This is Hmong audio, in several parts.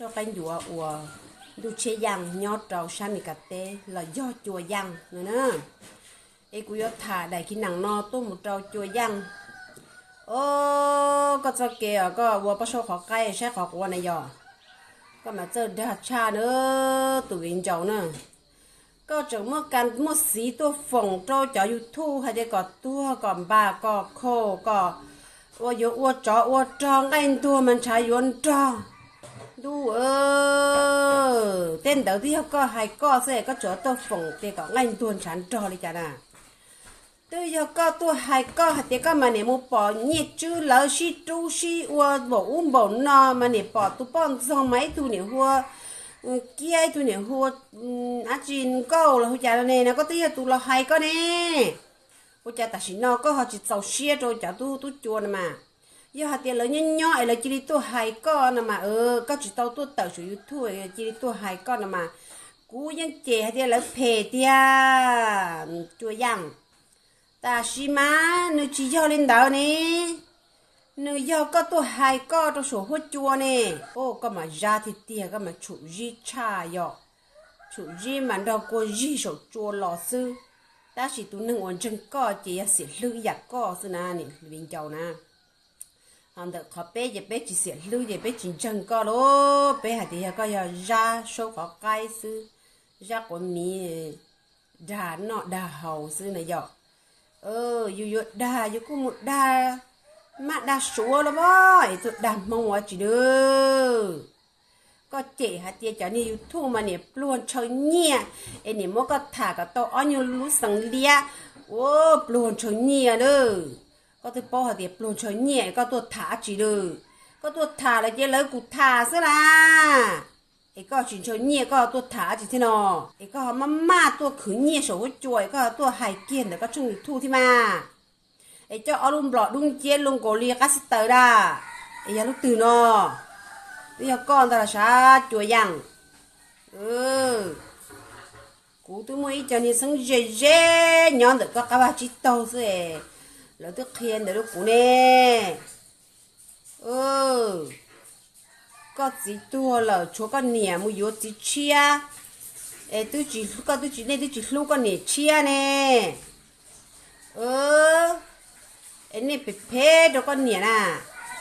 Rau qaib ncuav uas ntuj tshiab yaaj nyob rau sab Meskas teb los yog Cua Yaaj no na. Es kuv yuav tham daim kiv neem no tuaj mus rau Cua Yaaj. Os, koj txoj kev os, koj ua pab saub qhov qaib saib qhov quav na yog, koj mas txawj dag tshaj na tus viv ncaus na. Koj tseem muaj ka muaj xiv tuaj foom rau cov YouTube hais tias kom tuag kom npam kom khau kom ua yuav ua tsov ua rog nqaij ntuag mas ntshav yuav nrog. Ntuj, tej ntawd twb yog koj hais koj xwb, koj tseem tuaj foom tias kom nqaij ntuag ntshav nrog li cas na. Twb yog koj tuaj hais koj hais tias koj mas niam mus pom Nyiaj Tswb lawv sib rub sib ua npaum ub npaum no mas niam pom tus poj ntxoog mas ib tug niam hu ua Kiab, ib tug niam hu ua dab tsi Nkauj los hu cas no ne, no koj twb yog tus los hais koj ne. Ua cas tam sim no koj ho tsis txaus siab rau cov tub tub cua no mas? Yog hais tias lawv nyob nyob es lawv cia li tuaj hais koj no mas, koj tsis tau tuaj tawm saum YouTube cia li tuaj hais koj no mas, kuv yeej cem hais tias lawv phem tiag. Cua Yaaj, tam sim mas nws tsis yog li ntawd ne. Nws yog koj tuaj hais koj rau saum huab cua ne. Os, koj mas zab tiag tiag, koj mas tshum zib tshaj yom. Tshum zib mas nrog kua zig saum tsua los xwb. Tab sis tus neeg uas ntseeg koj ces yog xiam hlwb ib yam koj xwb na, niam viv ncaus na. Ho ntawm qhov peb ces peb tsis xiam hlwb ces peb tsis ntseeg koj lauj. Peb hais tias yog koj yog zab saub qhov qaib xwb, zab quav miv, dag noj dag haus xwb na yom. Yus yuav dag yus kuj mus dag mab dag suav los mas, es tuaj dag Hmoob ua tsis dwb. Koj cem hais tias cov niag YouTube mas niam pluag ntshaw nyiaj, es niam muab koj tham kom tau ob nyuag lub xeev liab, ua pluag ntshaw nyiaj lawm. Koj twb paub hais tias pluag ntshaw nyiaj es koj tuaj tham dab tsi lawm? Koj tuaj tham lawm ces lawv kuj tham xwb las. Es koj tsis ntshaw nyiaj koj tuaj tham dab tsi thiab no? Es koj ho maj maj tuaj khwv nyiaj saum huab cua es koj ho tuaj hais kiag ntawm koj tshooj YouTube thiab mas. Es coj ob lub nplom dub nciab luaj nkaus li qab xib taws da. Es yog lub twg no? Twb yog koj ntag los sav Cua Yaaj. Kuv twb muaj ib co niag xeeb ze ze nyob ntawm koj qab vaj tsib taug xwb es lawv twb qhia ntawd rau kuv ne. Koj txiv tuag lawm tshuav koj niam mus yuav txiv tshiab, es twb tsis, koj twb tsis, nej twb tsis hlub koj niam tshiab ne. Es nej phem phem rau koj niam na.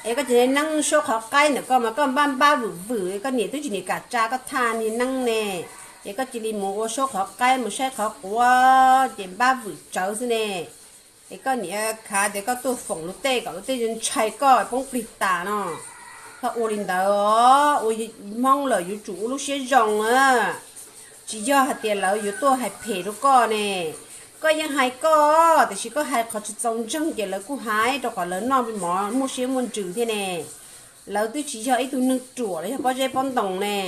Es koj cia li neeb saub qhov qaib ntawm koj mas koj npab npab vwm vwm, koj niam twb tsis nim kam tsa koj thaj niag neeb ne. Es koj cia li mus ua saub qhov qaib mus saib qhov quav ces npab vwm tsawv xwb ne. Es koj niam khav tias koj tuaj foom luag tej kom luag tej ntshai koj poob plig tas no. Koj ua li ntawd, ua Hmoob lawm yuav tsum ua lub siab zoo na. Tsis yog hais tias lawv yuav tuaj hais phem rau koj ne. Koj yeej hais koj, tiam sis koj hais qhov tsis txaus ntseeg ces lawv kuj hais rau qhov lawv noj mov muaj siab muaj ntsws thiab ne. Lawv twb tsis yog ib tug neeg ruam los yog pob zeb pob ntoo ne.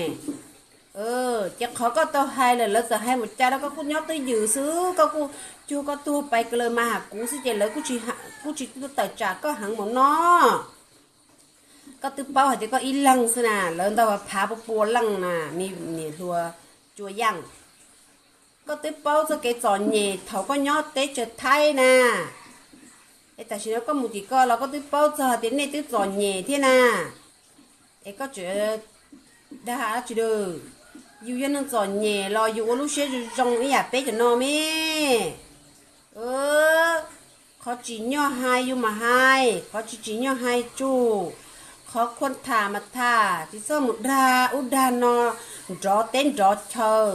Ces qhov koj tau hais lawm lawv txawm hais mus cas los koj kuj nyob twj ywm xwb, koj kuj cuag koj tuag pais kaw laws mas has kuv xwb ces lawv kuj tsis tawm tsam koj heev mus no. Koj twb paub hais tias koj ib leeg xwb na, lawv ntau phav pua pua leej na, niam hluas Cua Yaaj. Koj twb paub txoj kev txom nyem thaum koj nyob teb chaws Thaib na. Es tam sim no koj mus tim ko los koj twb paub txog hais tias nej twb txom nyem thiab na. Es koj tseem dag dab tsi lawm? Yus yog neeg txom nyem los yus ua lub siab zoo zoo ib yam peb cov no me. Qhov tsim nyog hais yus mas hais, qhov tsis tsim nyog hais tsum, qhov khuaj tham mas tham, tsis txhob mus dag ub dag no nrov teb nrov chaw,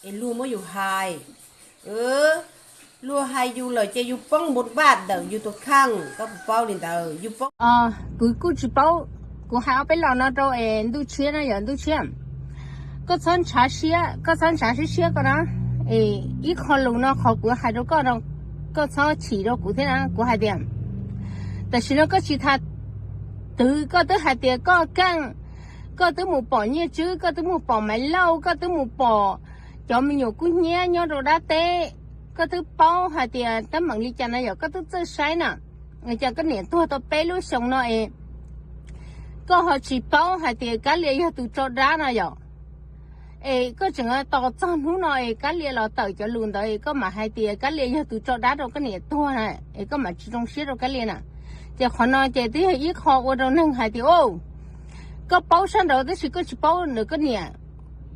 es luag muab yus hais. Luag hais yus lawm ces yus poob npoo npaj ntawm yus tus kheej, koj puas paub li ntawd? Yus poob. Kuv kuj tsis paub, kuv hais ob peb los no rau es Ntuj Tshiab no yog Ntuj Tshiab, koj txhob ntshav siab, koj txhob ntshav siab siab koj na. Es ib qho lus no qhov kuv hais rau koj no, koj txhob chim rau kuv thiab na. Kuv hais tias tam sim no koj tsis tham twv, koj twb hais tias koj keej, koj twb mus pom Nyiaj Tswb, koj twb mus pom Maiv Lauj, koj twb mus pom cov me nyuam kub hnyiab nyob rau dab teb, koj twb paub hais tias teeb meem li cas na yog koj twb txawj saib na. Cas koj niam tuag tau peb lub xyoo no es koj ho tsis paub hais tias Kab Lia yog tus tso dab no yom? Es koj tseem tos txog hnub no es Kab Lia los tawm cov lus ntawd es koj mam hais tias Kab Lia yog tus tso dab rau koj niam tuag na, es koj mam tsis zoo siab rau Kab Lia na. Ces qhov no ces twb yog ib qho ua rau neeg hais tias, o, Koj paub sab nraud tab sis koj tsis paub nws koj niam,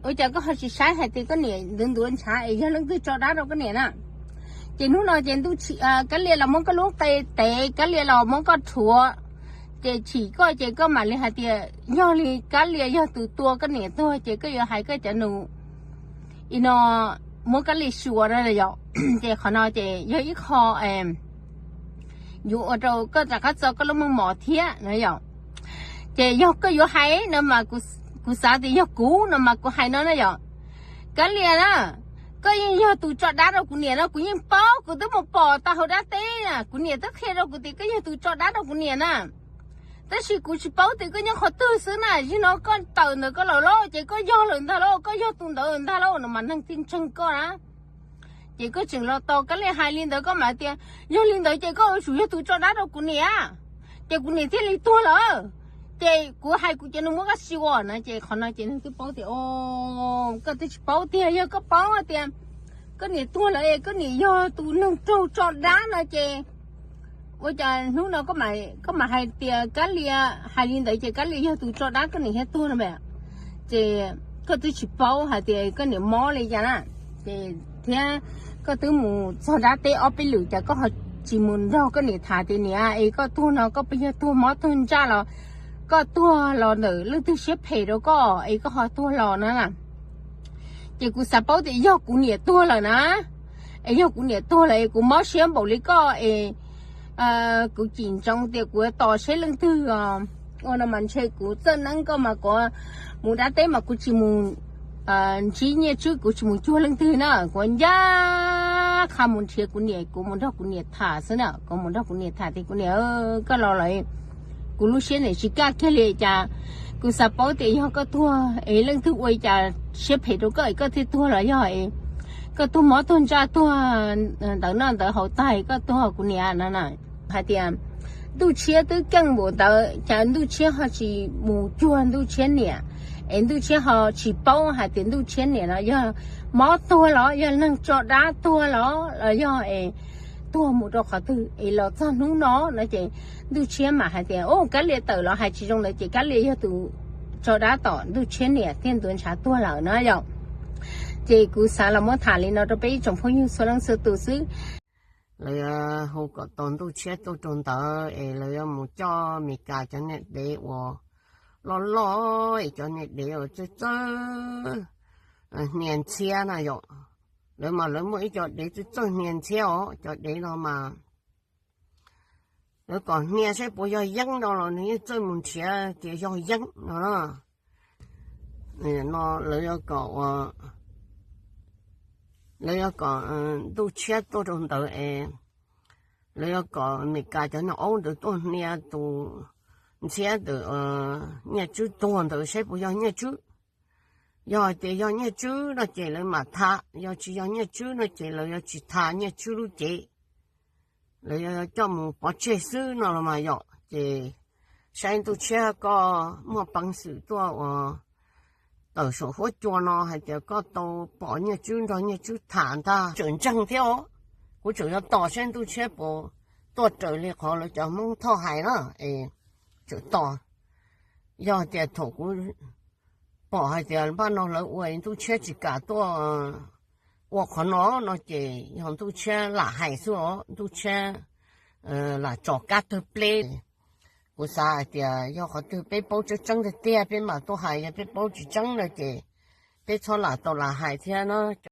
ua cas koj ho tsis saib hais tias koj niam ntuav ntuav ntshav es yog leej twg tso dab rau koj niam na? Ces hnub no ces Kab Lia los muab koj lub qe tev, Kab Lia los muab koj rhuav, ces chim koj ces koj mam li hais tias yog li Kab Lia yog tus tua koj niam tuag ces koj yuav hais koj cov nus ino muab Kab Lia xyuas na yom. Ces qhov no ces yog ib qho yuav ua rau koj rov qab txo koj lub meej mom thiab na yom. Ces yog koj yuav hais no mas kuv xav tias yog kuv no mas kuv hais no na yom. Kab Lia na, koj yeej yog tus tso dab rau kuv niam no, kuv yeej paub, kuv twb mus pom tau hauv dab teb na, kuv niam twb qhia rau kuv tias koj yog tus tso dab rau kuv niam na. Tab sis kuv tsis paub tias koj nyob qhov twg xwb na, zaum no koj tawm ntawm koj lawm lauj, ces koj yog lawm ntag lauj, koj yog tus ntawd ntag lauj no mas neeg thiaj ntseeg koj na. Ces koj tseem los tos Kab Lia hais li ntawd koj mam tias yog li ntawd ces koj yuav tsum yog tus tso dab rau kuv niam, ces kuv niam thiaj li tuag lawm. Ces kuv hais kuv cov nus muab koj xyuas na, ces qhov no ces neeg twb paub tias, o, koj twb tsis paub tiag, yog koj paub tias koj niam tuag lawm es koj niam yog tus neeg raug tso dab no ces ua cas hnub no koj mam hais tias Kab Lia hais li ntawd ces Kab Lia yog tus tso dab koj niam thiaj tuag no mas. Ces koj twb tsis paub hais tias koj niam mob li cas na, ces thiab koj twb mus txog dab teb ob peb lwm cas koj ho tsis mus nrog koj niam tham tias niam es koj tuag no koj puas yog tuag mob tuag ntsaj los koj tuag los ntawm leej twg siab phem rau koj es koj ho tuag los na. Ces kuv xav paub tias yog kuv niam tuag lawm na, es yog kuv niam tuag lawm es kuv mob siab npaum li koj es kuv cim ntsoov tias kuv yuav tos seb leej twg ua no mas ntshe kuv txawj neeb koj mas kuv mus dab teb mas kuv tsis mus ntsib Nyiaj Tswb, kuv tsis mus cuag leej twg na, kuv ncaj qha mus nrhiav kuv niam, kuv mus nrog kuv niam tham xwb na, kuv mus nrog kuv niam tham tias kuv niam, koj los lawm kuv lub siab niam tsis kaj kiag li cas. Kuv xav paub tias yog koj tuag es leej twg ua li cas siab phem rau koj es koj thiaj tuag los yog es koj tuag mob tuag ntsaj tuag ntawd noj ntawd haus tag koj tuag kuv niam no na. Hais tias Ntuj Tshiab twb keej npaum ntawd cas Ntuj Tshiab ho tsis mus cuag Ntuj Tshiab niam, es Ntuj Tshiab ho tsis paub hais tias Ntuj Tshiab niam no yog mob tuag los yog neeg tso dab tuag los los yog es tuag mus rau qhov twg es los txog hnub no no ces Ntuj Tshiab mam hais tias, o, Kab Lia tawm los hais tsis zoo ntawd ces Kab Lia yog tus tso dab tom Ntuj Tshiab niam thiaj ntuav ntshav tuag lawm na yom. Ces kuv xav los muab tham li no rau peb ib tsoom phooj ywg txhua leej txhua tus xwb. Lawv hu kom tau Ntuj Tshiab tuaj rau ntawd es lawv yuav mus coj Mes Kas cov niag dev uas loj loj es cov niag dev uas txawj txawj hnia ntxhiab na yom. Lawv mas lawv muaj ib co dev txawj txawj hnia ntxhiab os, cov dev no mas lawv kom hnia saib puas yog yeeb no los nws yeej txawj mus nrhiav tias yog yeeb no na. No lawv yuav kom ua, lawv yuav kom Ntuj Tshiab tuaj rau ntawd es lawv yuav kom Mes Kas cov niag aub ntawd tuaj hnia tus ntxhiab ntawm Nyiaj Tswb tuag ntawd saib puas yog Nyiaj Tswb. Yog hais tias yog Nyiaj Tswb no ces lawv mam tham, yog tsis yog Nyiaj Tswb no ces lawv yuav tsis tham Nyiaj Tswb lub cev, lawv yuav coj mus pov tseg xwb no los mas yom. Ces saib Ntuj Tshiab koj muaj peev xwm tuaj uas tawm saum huab cua no hais tias koj tau pom Nyiaj Tswb nrog Nyiaj Tswb tham ntag tseem ntseeg thiab os. Kuv tseem yuav tos saib Ntuj Tshiab puas tuaj raws li qhov lawv cov Hmoob Thoj hais na es tseem tos. Yog tias thaum kuv pom hais tias npaj no lawv ua Ntuj Tshiab tsis kam tuaj ua qhov no no ces yog Ntuj Tshiab lam hais xwb os, Ntuj Tshiab lam tso kab tawg pleb. Kuv xav hais tias yog qhov twg peb paub tseeb tseeb tiag tiag peb mam tuaj hais, yog peb paub tsis tseeb no ces peb txhob lam tau lam hais thiab na.